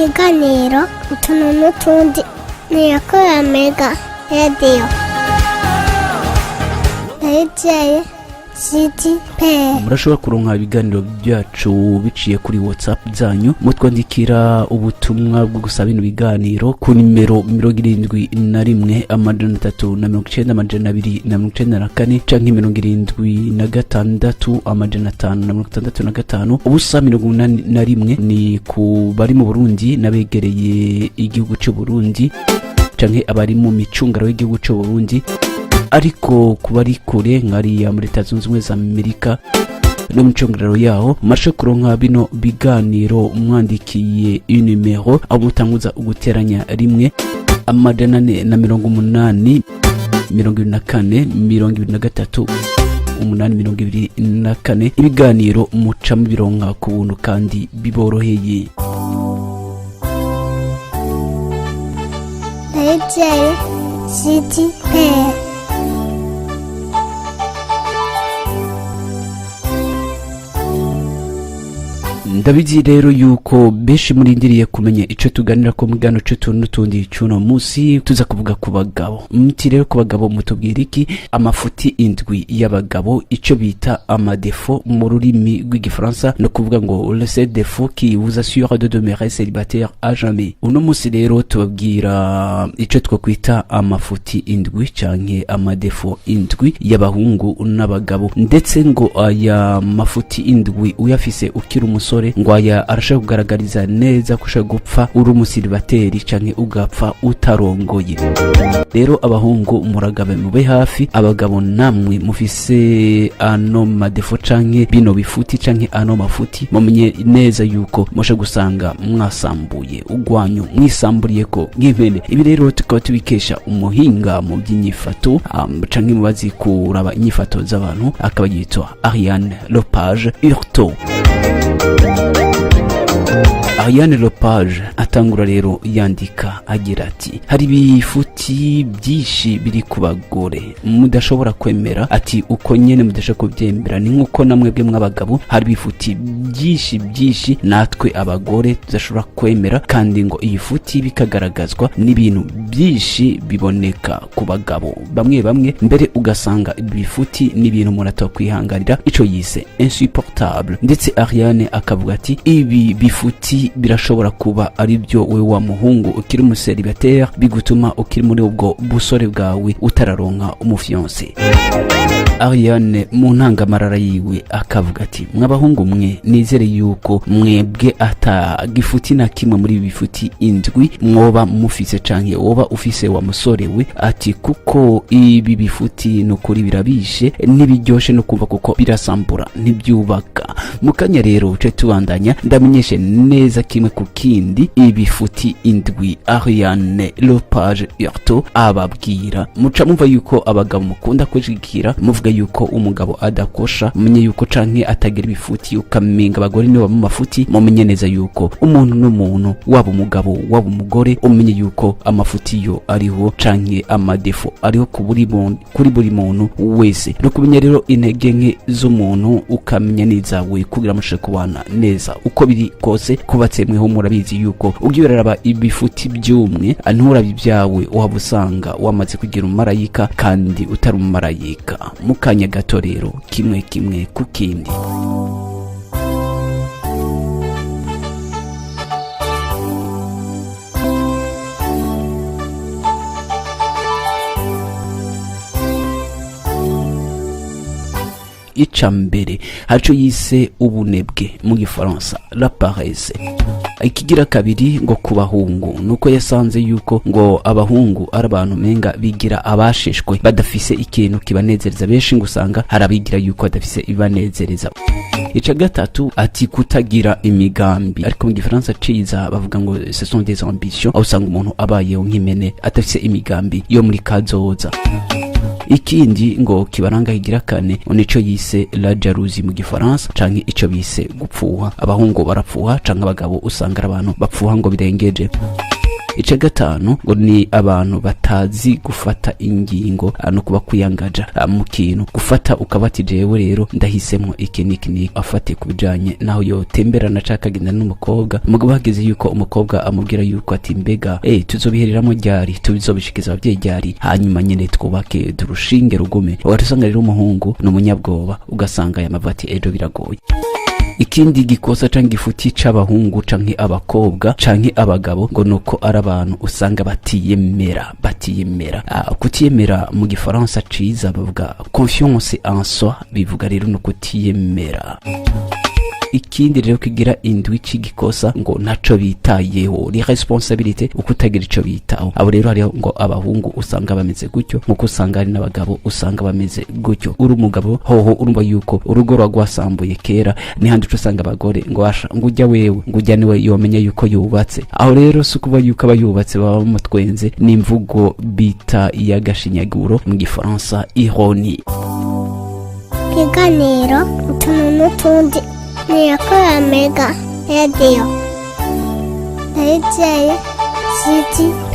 Ikiganiro utuntu n'utundi ni yakora Mega Radiyo Ndayizeye City Pe. Murashobora kuronka ibiganiro byacu biciye kuri WhatsApp zanyu, mutwandikira ubutumwa bwo gusaba bino biganiro ku nimero 71 390 294 canke 76 565 0 81. Ni ku bari mu Burundi n'abegereye igihugu c'u Burundi canke abari mu micungaro y'igihugu c'u Burundi. Ariko ku bari kure, nkariya muri Leta Zunze Ubumwe za Amerika no mu micungararo yaho, mumashe kuronka bino biganiro mwandikiye inimero aho mutanguza uguteranya 1 480 24 23 8 24. Ibiganiro muca mubironka ku buntu kandi biboroheye. Ndayizeye City Pe. Ndabizi rero yuko benshi murindiriye kumenya ico tuganira ko mugano c'utuntu n'utundi c'uno musi. Tuza kuvuga ku bagabo. Muti rero ku bagabo mutubwira iki? Amafuti indwi y'abagabo, ico bita ama défauts mu rurimi rw'igifaransa, no kuvuga ngo les sept défauts qui vous assure de demeurer célibataire à jamais. Uno musi rero tubabwira ico twakwita amafuti indwi canke ama défauts indwi y'abahungu n'abagabo. Ndetse ngo aya mafuti indwi uyafise ukiri umusore, ngo aya arashobora kugaragariza neza ko ushobora gupfa uri umusiribateri canke ugapfa utarongoye. Rero abahungu muragabe, mube hafi. Abagabo namwe mufise ano ma défauts canke bino bifuti canke ano mafuti, mumenye neza yuko musha gusanga mwasambuye ugwanyu, mwisamburiye ko nk'impene. Ibi rero tukaba tubikesha umuhinga mu by'inyifato, canke mu bazi kuraba inyifato z'abantu, akaba yitwa Ariane Lepage Hurteau. Ariane Lepage atangura rero yandika agira ati: "Hari ibifuti byinshi biri ku bagore mudashobora kwemera." Ati uko nyene mudashobora kubyemera, ni nk'uko namwebwe mw'abagabo hari ibifuti byinshi byinshi natwe abagore tudashobora kwemera. Kandi ngo iyi futi bikagaragazwa n'ibintu byinshi biboneka ku bagabo bamwe bamwe, mbere ugasanga ibifuti n'ibintu umuntu atakwihanganira, ico yise insupportable. Ndetse Ariane akavuga ati ibi bifuti birashobora kuba ari byo we wa muhungu ukiri umu célibataire bigutuma ukiri muri ubwo busore bwawe utararonka umu fiancé. Ariane mu ntangamarara yiwe akavuga ati: "Mw'abahungu mwe, nizere yuko mwebwe ata gifuti na kimwe muri ibi bifuti indwi mwoba mufise canke woba ufise wa musore we." Ati kuko ibi bifuti ni ukuri birabishe, ntibiryoshe no kumva, kuko birasambura, ntibyubaka. Mu kanya rero uce tubandanya ndamenyeshe neza kimwe ku kindi ibifuti indwi Ariane Lepage Hurteau ababwira. Muca mumva yuko abagabo mukunda kwishigikira muvuga yuko umugabo adakosha, mumenye yuko canke atagira ibifuti, ukamenga abagore nibo baba mu mafuti. Mumenye neza yuko umuntu n'umuntu, waba umugabo waba umugore, umenye yuko amafuti yo ariho canke ama défauts ariho ku buri muntu, kuri buri muntu wese. No kumenya rero intege nke z'umuntu, ukamenya n'izawe, kugira mushobore kubana neza. Uko biri kose kubatse mweho murabizi yuko ugiye uraraba ibifuti by'umwe nturabe ibyawe, waba usanga wamaze kugira umumarayika kandi utari umumarayika. Mu kanya gato rero kimwe kimwe ku kindi. Ica mbere haco yise ubunebwe, mu gifaransa la paresse. Ikigira kabiri ngo ku bahungu nuko yasanze yuko ngo abahungu ari abantu menga bigira abasheshwe, badafise ikintu kibanezereza. Benshi ngo usanga hari abigira yuko badafise ibibanezereza. Ica gatatu ati kutagira imigambi, ariko mu gifaransa ciza bavuga ngo ce sont des ambitions, aho usanga umuntu abayeho nk'imene, adafise imigambi yo muri kazoza. Ikindi ngo kibaranga kigira kane nico yise la jalousie mu gifaransa, canke ico bise gupfuha. Abahungu barapfuha, canke abagabo usanga ari abantu bapfuha ngo birengeje. Ica gatanu ngo ni abantu batazi gufata ingingo, no kuba kwiyangaja mu kintu, gufata ukaba ati: "Jewe rero ndahisemo iki n'iki n'iki." Afate ku bijanye naho yotemberana canke akagenda n'umukobwa, mugabo hageze yuko umukobwa amubwira yuko ati: "Mbega tuzobihereramo ryari? Tuzobishikiza abavyeyi ryari? Hanyuma nyene twubake turushinge rugume?" Ugaca usanga rero umuhungu ni umunyabwoba, ugasanga yamavuga ati: "Ejo biragoye." Ikindi gikosa canke ifuti c'abahungu canke abakobwa canke abagabo ngo nuko ari abantu usanga batiyemera, batiyemera. Kutiyemera mu gifaransa ciza bavuga confiance en soi, bivuga rero no kutiyemera. Ikindi rero kigira indwi c'igikosa ngo ntaco bitayeho, l'irresponsabilité, ukutagira ico bitaho. Abo rero hariho ngo abahungu usanga bameze gutyo, nkuko usanga hari n'abagabo usanga bameze gutyo. Uri umugabo hoho urumva yuko urugo rwagwasambuye kera, nihandi uca usanga abagore ngo asha, ngo ujya wewe, ngo ujya niwe yomenya yuko yubatse. Aho rero si ukuba yuko aba yubatse baba bamutwenze, n'imvugo bita iy'agashinyaguro, mu gifaransa ironie. Ikiganiro Utuntu n'Utundi ni Mega Radiyo. Ndayizeye City P.